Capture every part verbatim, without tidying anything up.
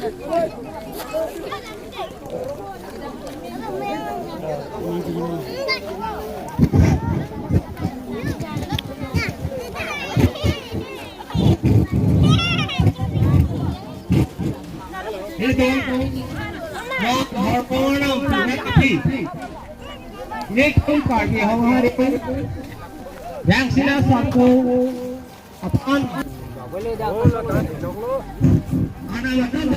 Ito, Lok Hormonam Pinakpi. Nitum Karbi Hong Hari. Yang sila satu. Aphan. Ana watan.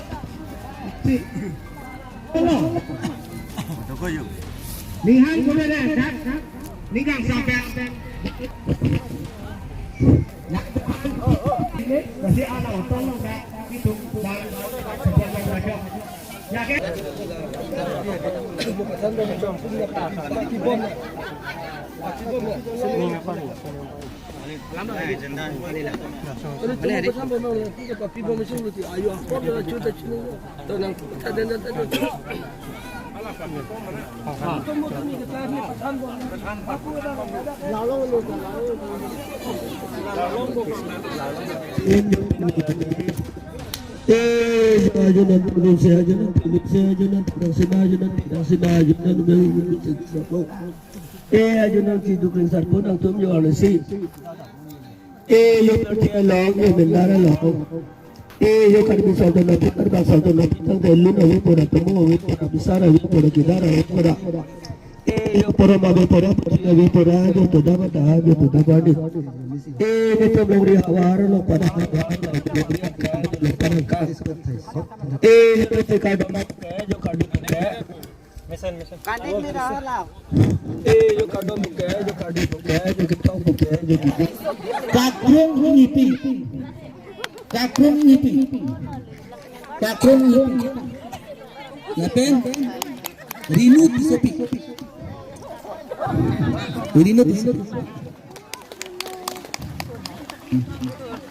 Si. Hello. Ninghan kumene, dak, dak. Ningkan sampai. Kasi ana watan, dak. Itu, dak. Ya, ke? Eh, ajonan, ajonan, ajonan, ajonan, ajonan, ajonan, ajonan, ajonan, ajonan, ajonan, Eh, ajonan si Dukring Sarpo nangtum yo along si. Eh, yo Karbi along, yo Mendar along. Eh, yo Karbi Southern North, Karbi Southern North, tangte lun ave pura, tomo ave pura, bisar ave pura, kedar ave pura. Eh, yo pura, mave pura, pura ave pura, yo toda bata, yo toda bani. Eh, yo to longri havar lo pada havar lo pada havar. Eh, yo to kardom, yo kardom. Mesen, mesen. Kanik ni dah lah. Eh, yo kardom buke, yo kardom buke, yo ketong buke, yo buke. Kakrung ngipi. Kakrung ngipi. Kakrung ngipi. Lapen Rinu Tisopi. Rinu Tisopi.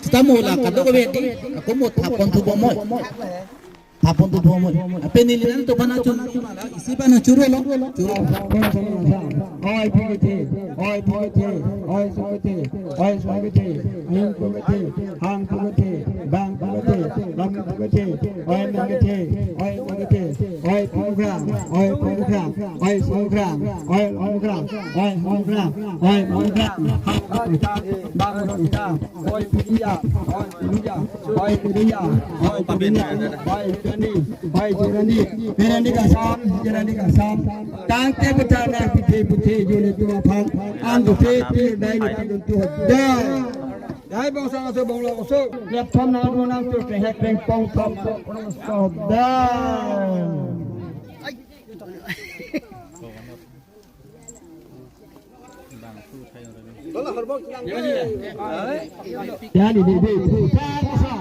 Sita mo la kadokave di, ako mo thapon thu bomoi. Thapon thu bomoi. Ape neli nangtum aphan chun, isi aphan churo lo. Churo. Oi pukiti, oi pukiti, oi sukiti, oi sukiti, ayung pukiti, hang pukiti, bang pukiti, lam pukiti, oi mukiti, oi mukiti, oi pukram, oi pukram, oi sukram, oi longkram, oi hongkram, oi mongkram, hang pukiti, bang pukiti, oi pukiti, oi pukiti. Oi Piriya, oi Piriya, oi Jirani, oi Jirani, Jirani kasam, Jirani kasam. Tangte putar na pithe pithe jole tu aphan, ang tu te tir dai ni tu tu hodai. Dai bangsa aso bangla oso, lep thom na adu nang tu te hek reng pong thom pong pong so hodai. Ya, di, di, di. Sa, sa.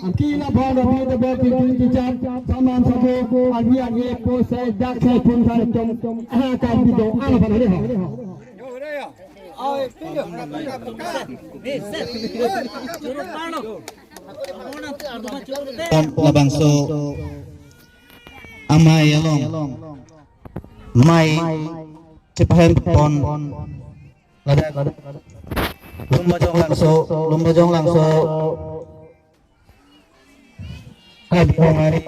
Angki la bhang, di, di, di, di, di, di, jam. Samam sabu. Arvi, arvi, ko, sa, dak, sa, pun, sa, tom. Ah, kan, di, do. Ah, bhang, di, ha. Labangso amei along. Mei chepahem pon. Ladak, ladak. Lumbajong Langso, Lumbajong Langso. Karbi Hong Hari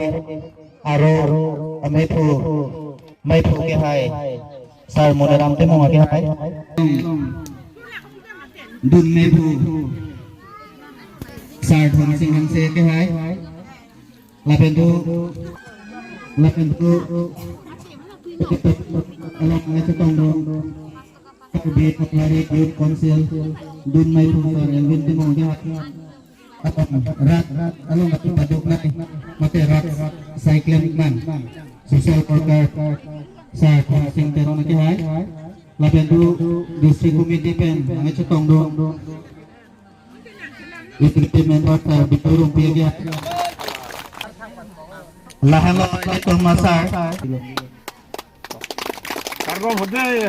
aro ameiphu, meiphu kehai. Sar Moniram Timung kehai. Dun meiphu. Sar Dhonsing Hanse kehai. Lapen tu, lapen tu, along nangchetongdun, Karbi Aklari Youth Council, dun meiphu Sar Elvin Timung kehai. Rat, rat, along rat paduk nai, mate rat cycling man, social worker, Sar Dhonsing Teron kehai. Lapen tu, district committee pen nangchetongdun. Executive member Sar Bitu Rongpi agi. Lahenlo, ini Thomas Sar. Karbom hode.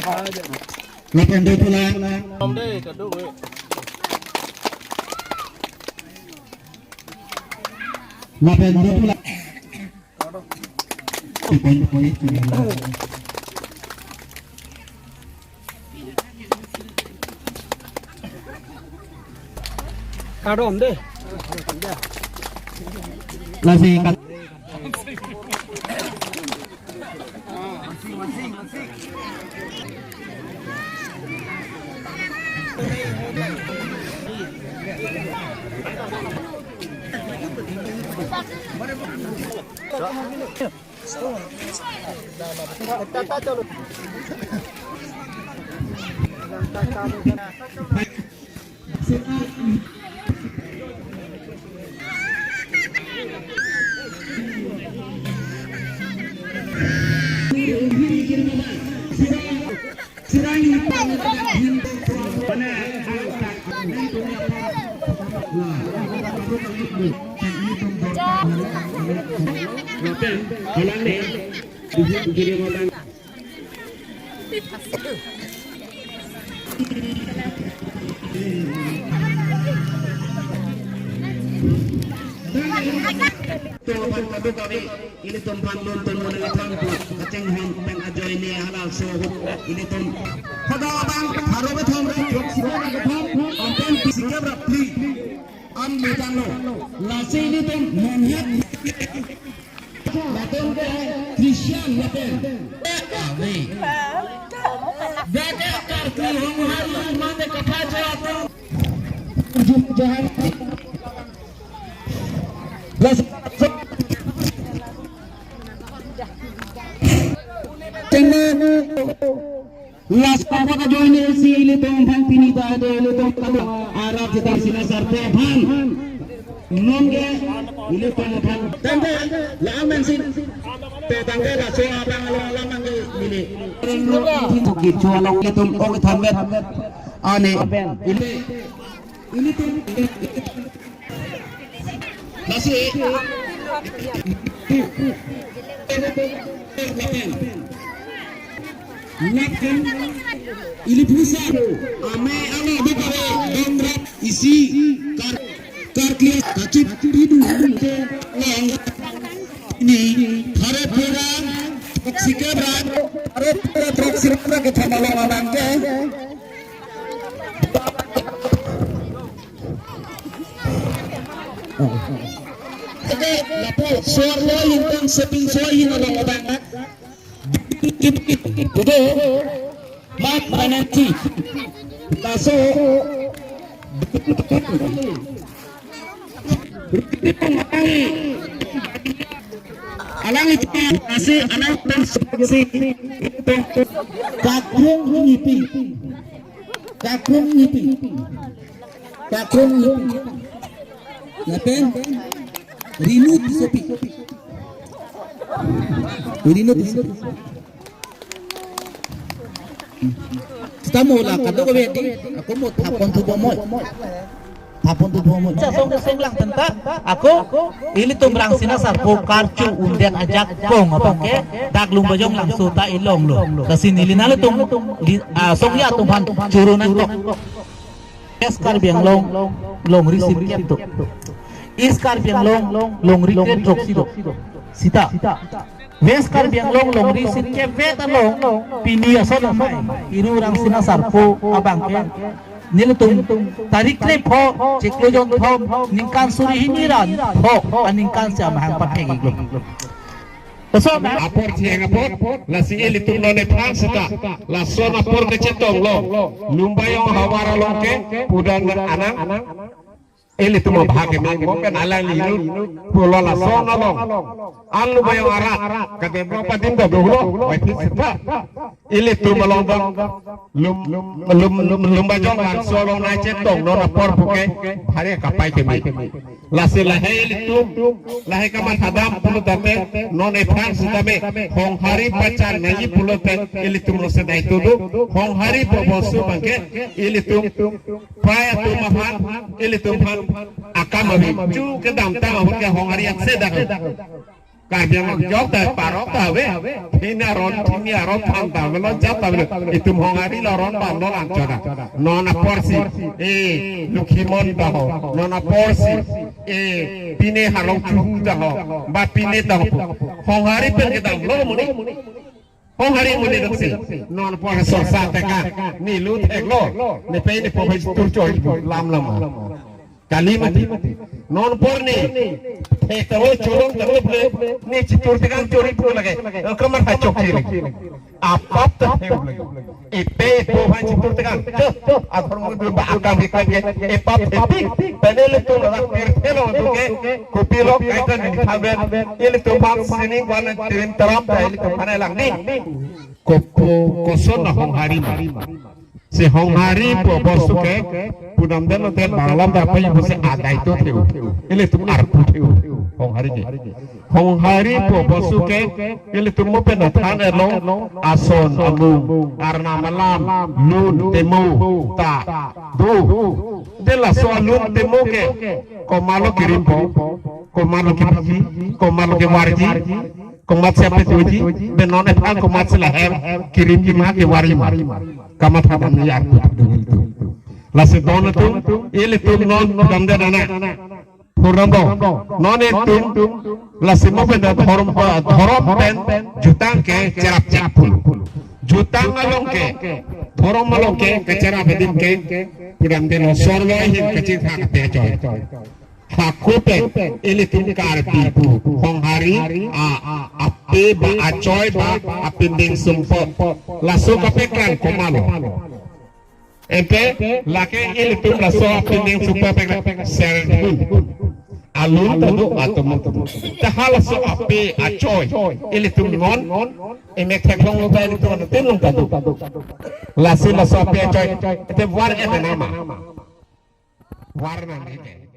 Lapen dothulang. Karbom de, kado we. Lapen dothulang. Kardom de. Lasi kat-, Ilitum aphan lun tum monit atum pu kachinghon pen ajoine halabangso ahut ilitum. Hadak abang pharo kethom ra throksi kethom, anpen phlikep ra phli an metanglo. Lasi ilitum monit latum ke Christian lapen. Ave. Dak ke Karkli Honghari mate kapajo atum. Johan. Las. Tengah. Last papa kajoine si ilitum aphan pini ta ado ilitum kado arat seta Rangsina Sarpo aphan. Non ke ilitum aphan. Tangke la amen sin. Te tangke laso abang along alam angke neli. Ring ro itu kichu along ilitum ong thamet. Ane. Ili ilitum. Lasi. Lapen ili pusa amei ala dukare dongrat isi kar karkli kachip ridu long ini pharo pura throksi kep ra pharo pura throksi kep ra kethom along abang ke. Oke, lapu suar lo lintang seping soi hin along abang. Tudo, mat mananti. Laso. Alang itu masih alang dan seperti kakrung ngipi. Kakrung ngipi. Kakrung ngipi. Lapen Rinu Tissopi. Rinu Tissopi. Sita mo la kado ko bedi, ako mo thapon thupo mo. Thapon thupo mo. Sa song song lang tenta, ako ilitum Rangsina Sarpo karcho undet ajakong abang ke dak Lumbajong Langso ta ilonglo. Lasi neli nanglitum li, ah, songja atum aphan choro nangkok. West Karbi Anglong longri sirkep do. East Karbi Anglong longri kre throksi do. Sita. West Karbi Anglong longri sirkep vet along pini ason amei Iru Rangsina Sarpo abang ke nelitum tarik kre pho chiklo jonthom ningkan suri hini ra pho aningkan si amahang pathek iklo. Laso apor cheng apor, lasi ilitum non ephan seta, lason apor kechetonglo, Lumbajong havar along ke, pudan anang, ilitum abhag ke meng, mo ke nalang lilu, pulo lason along, an Lumbajong arat, ke develop adim ta dolo, wai phi seta, ilitum along dong, Lum, Lum, Lum, Lumbajong Langso along nai chetong, non apor puke, phari kapai keme. Lasi lahei ilitum, lahei kamatha dam pulo tangte, non ephan sitame, Honghari pachan nangji pulote, ilitum lo sedai tudu, Honghari pobosu abang ke, ilitum, prai atum aphan, ilitum aphan, akam abi, chu kedamtang abang ke Honghari akse dak. Karbi Anglong jok ta parok ta ave. Pini aron, pini aron phan ta avelo, jat ta avelo. Itum Honghari lo aron phan lo lang choda. Non apor si, eh, Lokhimon ta ho. Non apor si, eh, pini Harlong Chuhu ta ho. Ba pini ta ho. Honghari pen kedamlo muni. Honghari muni doksi. Non apor sorsa teka. Neli theklo. Neli pei neli po phai tur choi lam lam. Kali mati. Non apor neli. Thek ta o cholong ta o ble. Neli chitur tekan chori pu lage. Kamar ha chok chiri. Apap ta theu lagi. Ipe ipo aphan chitur tekan. Adhormo kedua ba akam ikan ke. Epap thepik. Pene ilitum ladak pirthe lo tu ke. Kopilo kaitan ini kaben. Ilitum aphan sining wana tirim taram ta ilitum aphan langding. Kopo koson na Honghari ma. Si Honghari pu abosu ke. Pudamde lote Bangla ta apa ibu si adai to theu. Ilitum arpu theu. Honghari ke. Honghari pu abosu ke, ilitum mo pen athan erlong, ason, amung, arnam alam, lun, temo, ta, do. De laso alun temo ke, komatlo kerimpo, komatlo kebiji, komatlo kevarji, komatsi ape doji, be non ephan komatsi lahem, kerimji ma kevarji ma. Kamatha damji arpu thekdun ilitum. Lasi don atum, ilitum non pudamde nana. Purnambo, non itum, lasi mo pen dhorom, dhorom pen jutang ke cherap cherap pulo. Jutang along ke, dhorom along ke, kacherap adim ke, pudamde lo sorlo ahin kachingthak ape achoi. Hako pen, ilitum Karbi pu, Honghari, a, ape ba achoi ba, apindeng sumpot. Laso kapeklang komatlo. Ante, lake ilitum laso apindeng sumpot pek serdun. Alun ta do atum ta do. Ta halaso ape achoi. Ilitum non. Emek theklong lo ta ilitum atum long ta do. Lasi laso ape achoi. Ante var et nama. Var nang ni ke.